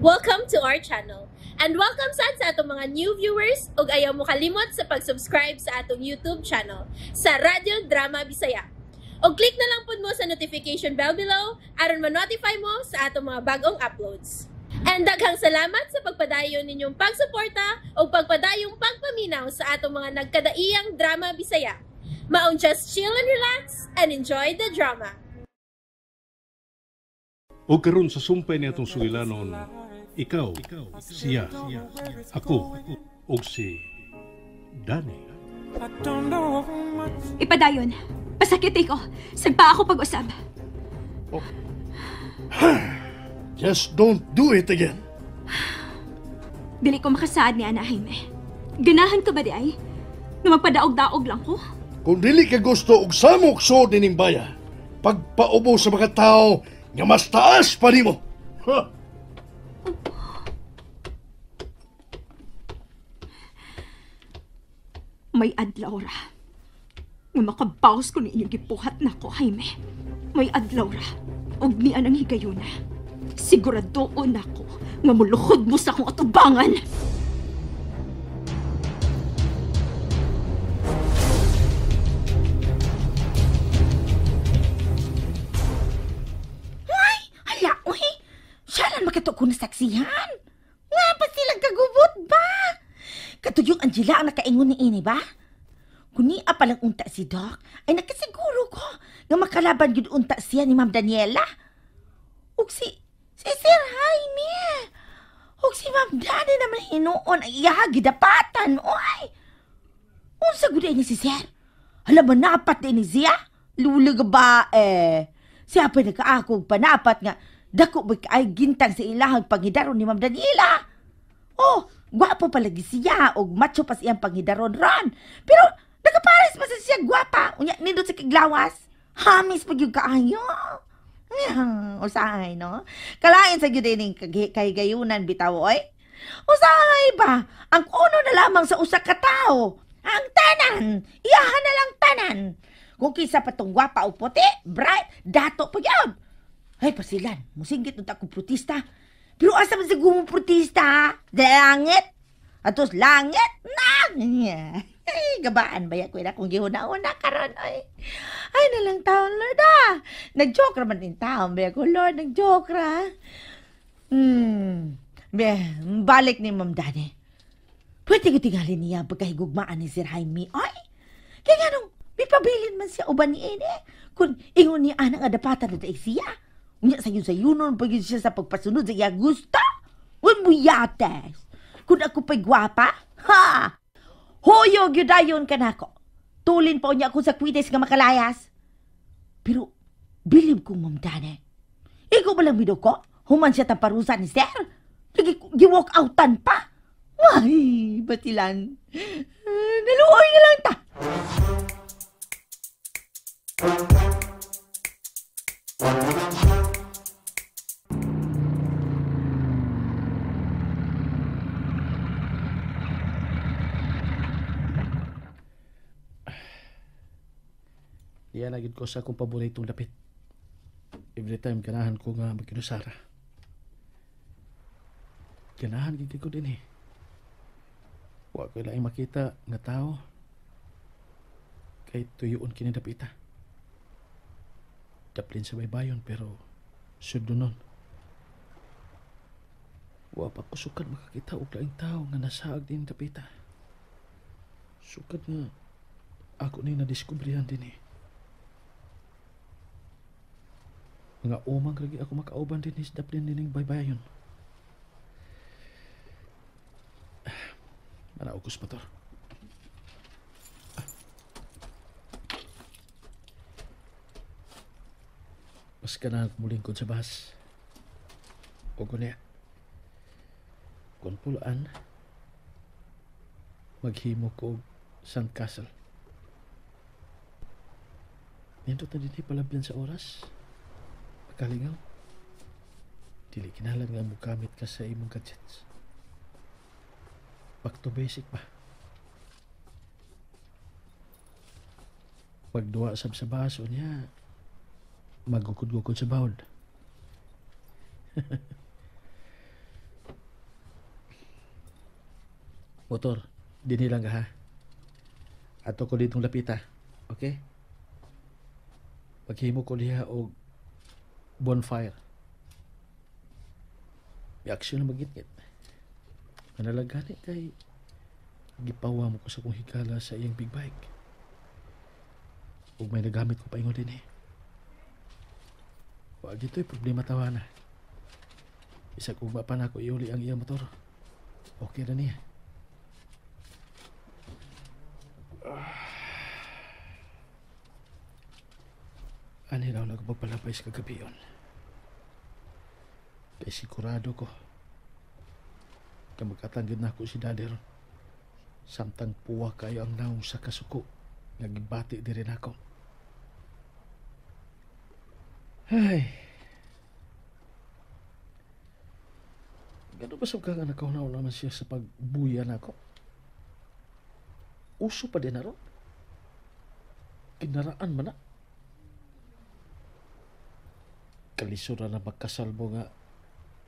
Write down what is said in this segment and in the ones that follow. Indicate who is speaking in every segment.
Speaker 1: Welcome to our channel. And welcome sad sa atong mga new viewers ug ayaw mo kalimot sa pag-subscribe sa atong YouTube channel sa Radyo Drama Bisaya. Og click na lang pud mo sa notification bell below aron ma-notify mo sa atong mga bagong uploads. And daghang salamat sa pagpadayon ninyong pagsuporta ug pagpadayong pagpaminaw sa atong mga nagkadaiyang drama Bisaya. Maong just chill and relax and enjoy the drama.
Speaker 2: O karon sa sumpay ni atong sugilanon, ikaw, siya, ako, og si Danny.
Speaker 3: Ipadayon. Pasakit ko. Sagpa ako pag-usab.
Speaker 4: Oh. Just don't do it again.
Speaker 3: Dili ko makasaad ni Ana Jaime. Ganahan ka ba di ay? Nga magpadaog-daog lang ko?
Speaker 4: Kung dili ka gusto og samok suod nining baya, pagpaubo sa mga tao nga mas taas pa nimo. Ha?
Speaker 3: May adlaw ra nga makabawas ko ni inyong gipuhat nako, Jaime. May adlaw ra og nian ang higayuna. Siguradoon nako nga muluhod mo sa akong atubangan.
Speaker 5: Ay, hala, uy. Siya lang makatuko na saksihan. Nga pa silang kagubot ba? Katuyong Angela ang nakaingon ni ini ba? Kung niya palang unta si Doc, ay nakasiguro ko nga makalaban yun unta siya ni Ma'am Daniela. Ug si Sir Jaime. Ug si Ma'am Dani naman hinuon ang iya gidapatan, oy. Unsa gud ni si Sir? Hala manapat din ni siya? Lulag ba eh. Siya pa nakaakog panapat nga dako ba ay gintang sa ilahang panghidaron ni Ma'am Daniela. Oh, gwapo palagi siya og macho pa siyang panghidaron ron. Pero nakapares pa siya gwapa. Unya nindot sa kiglawas. Hamis pag yung kaayo. Usahay, no? Kalain sa gyud ining kahigayunan bitaw, oy. Usahay ba? Ang kuno na lamang sa usa ka tawo. Ang tanan, iyahan na lang tanan. Kung kinsa pa tong gwapa o puti, bright, dato pa gyud. Ay, pasilan, musinggit unta kong protesta. Pero asa man siguro mong protesta? Langit? Atos langit? Na! Ay, gabaan ba ya ko na kung gihuna-una karon ay. Ay nalang taon, Lord, ah. Nag-joke ra man din taon, ba ko, Lord, nag-joke ra. Be, balik ni Ma'am Dani. Pwede ko tingalin niya pagkahigugmaan ni Sir Jaime, ay. Kaya nga nung, may pabilin man siya uban ni ini. Kung ingon niya anang adapatan na daig siya. Unya sayo-sayunon pag yun siya sa pagpasunod sa iya gusto. Uy, muyates. Kung ako pa'y gwapa, ha! Hoyo, gyudayon ka nako. Tulin pa unya ako sa kwites nga makalayas. Pero, bilib kong Ma'am Dani. Ikaw ba lang bido ko? Human siya tamparusan ni Sir. Gi-walk outan pa. Ay, batilan. Naluoy na lang ta.
Speaker 6: Iyan na gid ko sa akong paboritong dapit. Every time ganahan ko nga magkinusara. Ganahan gid ko din eh. Wa ko laing makita nga tao kay tuyuon kini dapita. Daplin sa baybayon pero sudlonon. Wa pa ko sukad makakita og laing tao nga nasaag din dapita. Sukad nga ako ni nadiskubrihan din eh. Mga umang lagi ako makauban din is daplin nining baybayon. Manaog ko sa motor. Mas ganahan ko mulingkod sa bus. O kunya, kung pulaan, maghimo ko og sandcastle. Nindot na din palabyan sa oras. Kalingaw. Dili kinahanglan nga mogamit ka sa imong gadgets. Back to basic ba? Pagduwa sab sa baso niya, magukod-gukod sa bawd. Motor, dinhi lang ka ha. Ato ko ditong lapita. Okay? Paghimo ko diha og bonfire. May aksyon na magitngit. Manalagani kay gipawa mo ko sa kong higala sa iyang big bike. Ug may nagamit ko paingon din eh. Wa gito'y problema tawana. Bisag ugma pa na ako iuli ang iyang motor. Okay na niya. Ani raw nagpapalabay sa kagabi yun. Kay sigurado ko. Kamag-atanggad na ako si Daddy ron. Samtang puwa kayo ang naong sa kasuko. Nagibati di rin ako. Ay. Gano ba sa nga nakaunaw naman siya sa pagbuya na ako? Uso pa din na ron. Kinaraan man na. Kalisura na magkasal mo nga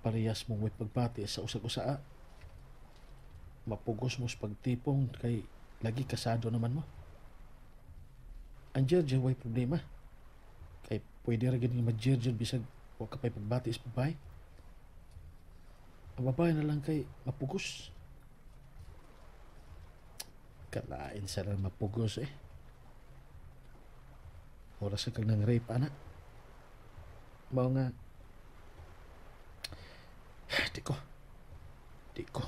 Speaker 6: parehas mong may pagbati sa usag-usaa. Mapugos mo sa pagtipong kay lagi kasado naman mo. Ang Jerjer way problema. Kay pwede ra gid nga ma-Jerjer bisag wa ka pa'y pagbati sa babae. Ang babae na lang kay mapugos. Kalain sa lang mapugos eh. Oras sa kag nang rape, anak. Mao nga di ko.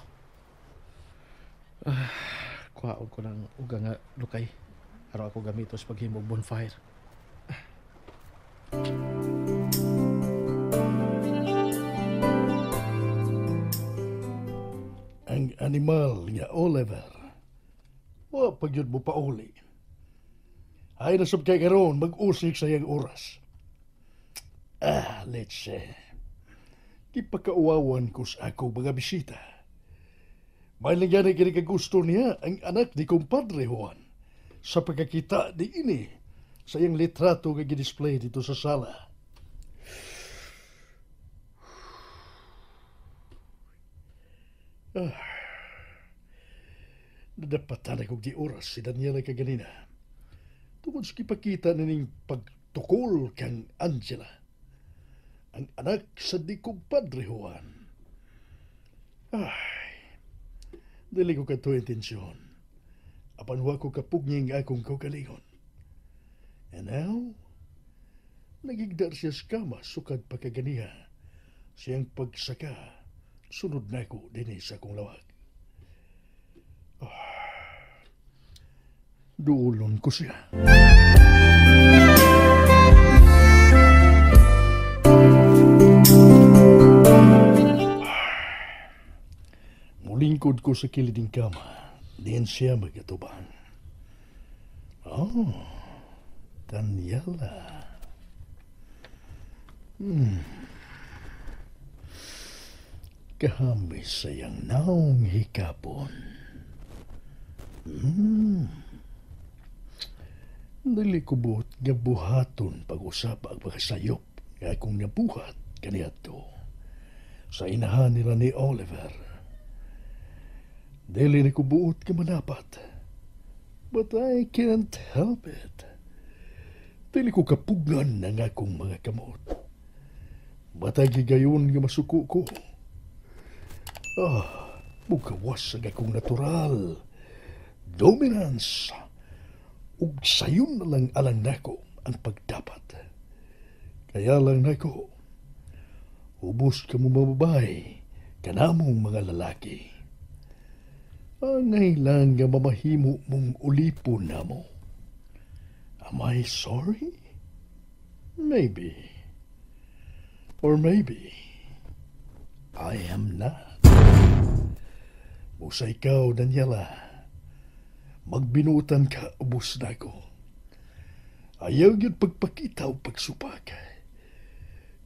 Speaker 6: Kuhaon ko ng uga nga lukay. Araw ako gamito sa paghimog bonfire.
Speaker 4: Ang animal nga Oliver. Wa pag yun mo pauli. Ay nasab kay karon mag-usik sa iyang oras. Let's say. Gipakauwawan ko sa akong mga bisita. May lang yan ay kinikagusto niya ang anak ni Kumpadre Juan sa pagkakita ni ini sa iyang litrato nga gidisplay dito sa sala. Nadapatan akong di oras si Daniela kaganina. Tungod sa kipakita nining pagtukol kang Angela, ang anak sa di Kumpadre Juan. Ay, dili ko kato intensyon. Apan wa ko kapugning akong kaugalingon. And now, nagigdar siya sa kama sukad pagkaganiha. Siyang pagsaka, sunod na ko dinhi sa akong lawag. Duulon ko siya. Mulingkod ko sa kilid ng kama. Diyan siya magatubang. Oh, Daniela. Kahamis sa iyang naong hikapon. Dili ko buot nga buhaton pag-usap ang mga sayop nga akong nabuhat kaniadto sa inahan nila ni Oliver. Dili na ko buot nga manapat. But I can't help it. Dili ko kapugnan ang akong mga kamot. Batay gigayon nga masuko ko. Mugawas ang akong natural dominance. Ug sayon na lang alang nako ang pagdapat. Kaya lang nako, ubos ka mo mababay kanamong mga lalaki. Angay lang nga mamahimo mong ulipon namo. Am I sorry? Maybe. Or maybe, I am not. Busa ikaw, Daniela, magbinutan ka, ubos na ko. Ayaw yun pagpakita o pagsupak.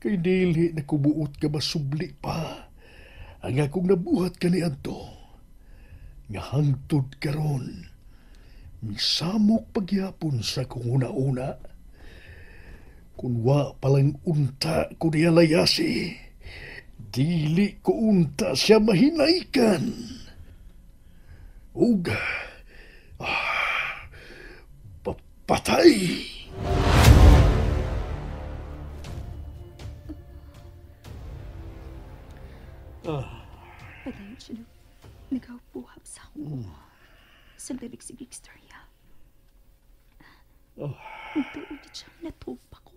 Speaker 4: Kay dili na kubuot ka masubli pa ang akong nabuhat ka ni Anto. Nga hangtod karon, misamok pagyapon sa kong una-una. Kun wa palang unta ko niya layasi, dili ko unta siya mahinaykan. Ug patay.
Speaker 3: Padayon siya nagaupuhap sa akong kuko. Sa nagsigig istorya. Nagtuod siya natupa ko.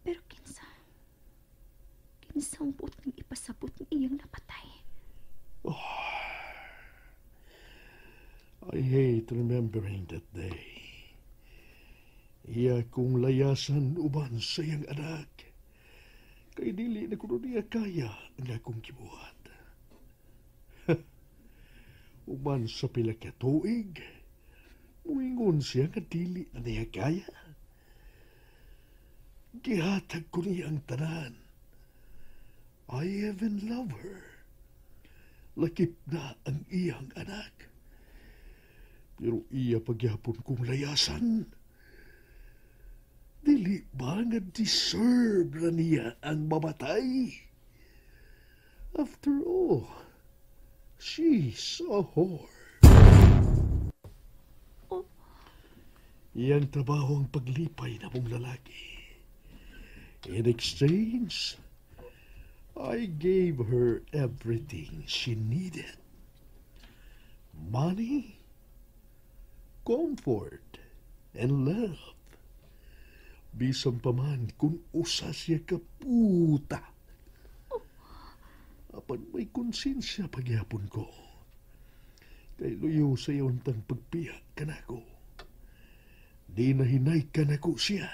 Speaker 3: Pero kinsa ang buot ng ipasabot ng iyang napatay.
Speaker 4: I hate remembering that day. Iya kong layasan uban sa iyang anak. Kay dili na kuno niya kaya ang akong gibuhat. Uban sa pila ka tuig, muingon siya nga dili na niya kaya. Gihatag ko niya ang tanan. I even love her. Lakip na ang iyang anak. Pero iya pagyapon kong layasan. Dili ba nga deserve na niya ang mamatay? After all, she's a whore.
Speaker 3: Oh.
Speaker 4: Iyang trabaho ang paglipay na mong lalaki. In exchange, I gave her everything she needed. Money, comfort, and love. Bisan pa man kung usa siya ka puta. Apan may konsensya pagyapon ko. Kay luyo sa iyon tang pagpiya kanako. Di na hinay kanako siya.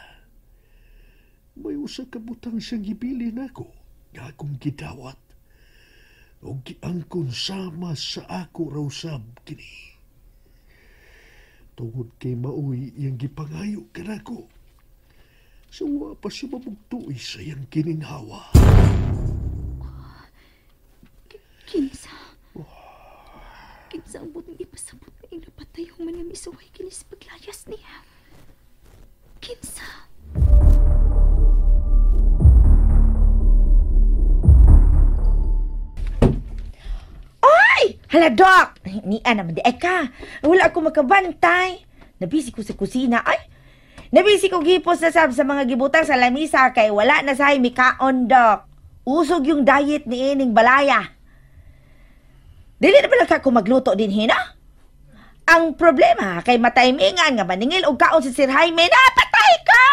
Speaker 4: May usa ka butang siyang gibili nako nga akong gidawat. O giangkon sama sa ako raw sab kini. Tungod kay maoy iyang gipangayo kanako. Sa wa pa siya mabugtuoy sa iyang kininhawa.
Speaker 3: Kinsa? Kinsa ang butang ipasabot na iyang napatay human nga misuway kini sa paglayas niya? Kinsa?
Speaker 5: Ay! Hala, Doc! Niya naman di. Ay ka, wala ako makabantay. Nabisi ko sa kusina. Ay! Nabisi ko gipos na sab sa mga gibutang sa lamisa kay wala na say mikaon, Doc. Usog yung diet ni ining balaya. Dili na pala ka kung magluto din hina. Ang problema kay mataymingan nga maningil og kaon si Sir Jaime na patay ka.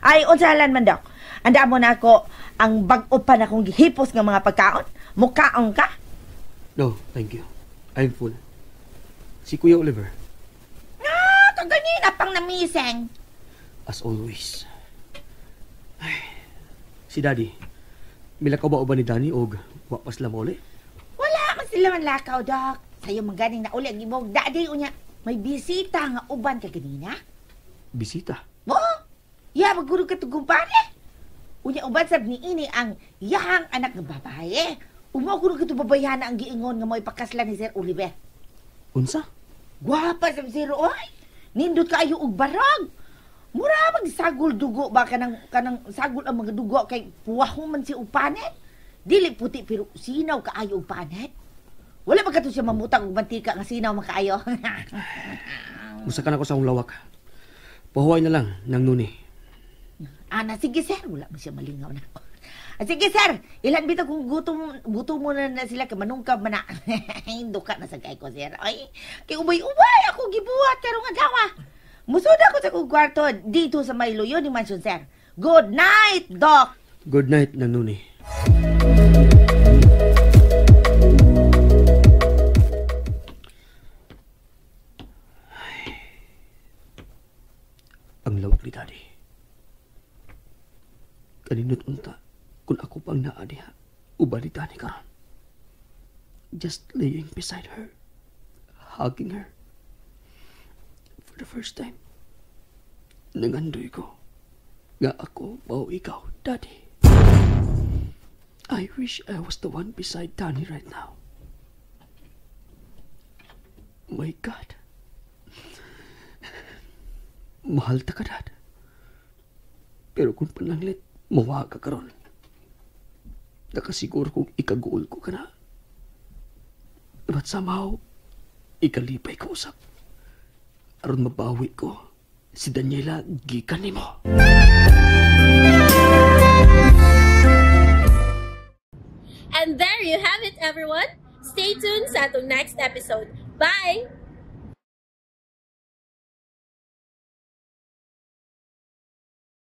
Speaker 5: Ay unsalan man, Doc. Anda mo na ako ang bag-o pa na kong gihipos nga mga pagkaon. Mukaon ka?
Speaker 7: No, thank you. I'm full. Si Kuya Oliver.
Speaker 5: Ah, kaganina pang namiseng.
Speaker 7: As always. Ay, si Daddy. Milakaw ba ni Danny og wa pa sila mauli?
Speaker 5: Wala man sila man lakaw, Doc. Sayo man ganing nauli ang imong daddy unya. May bisita nga uban ka ganina.
Speaker 7: Bisita?
Speaker 5: Mo? Ya, maguro ka tugumpare. Unya uban sab ni ini ang iyahang anak nga babae. Umo kuno kito babayhana ang giingon nga mo ipakaslan ni Sir Oliver.
Speaker 7: Unsa?
Speaker 5: Gwapa sab Sir oy. Nindot kaayo og barog. Mura magsagol dugo ba kanang sagol ang mga dugo kay puwaho man si upanet. Dili puti pero sinaw kaayo og panet. Wala ba kato siya mamutang og mantika nga sinaw man kaayo.
Speaker 7: Musa ka na ko sa akong lawak. Pahuway na lang nang nuni.
Speaker 5: Ana, sige sir, wala man siya malingaw na. Sige sir, ilan bitaw kung gutom mo na sila kay manungkab man na. Duka na sa kay ko sir. Ay, kay ubay-ubay ako gibuhat karong adlaw. Musod ako sa kong kwarto dito sa may luyo ni mansion sir. Good night, Doc.
Speaker 7: Good night, nang nuni. Ay, ang lawak ni Daddy. Kaninot unta kung ako pang naa diha, uban ni Danny karon. Just laying beside her, hugging her. For the first time, nangandoy ko nga ako mao ikaw, Daddy. I wish I was the one beside Danny right now. My God. Mahal ta ka, Dad. Pero kung pananglit, mawa ka karon. Nakasiguro kung ikaguol ko ka na. But somehow, ikalipay ko usab. Aron mabawi ko si Daniela gikan nimo.
Speaker 1: And there you have it, everyone. Stay tuned sa atong next episode. Bye!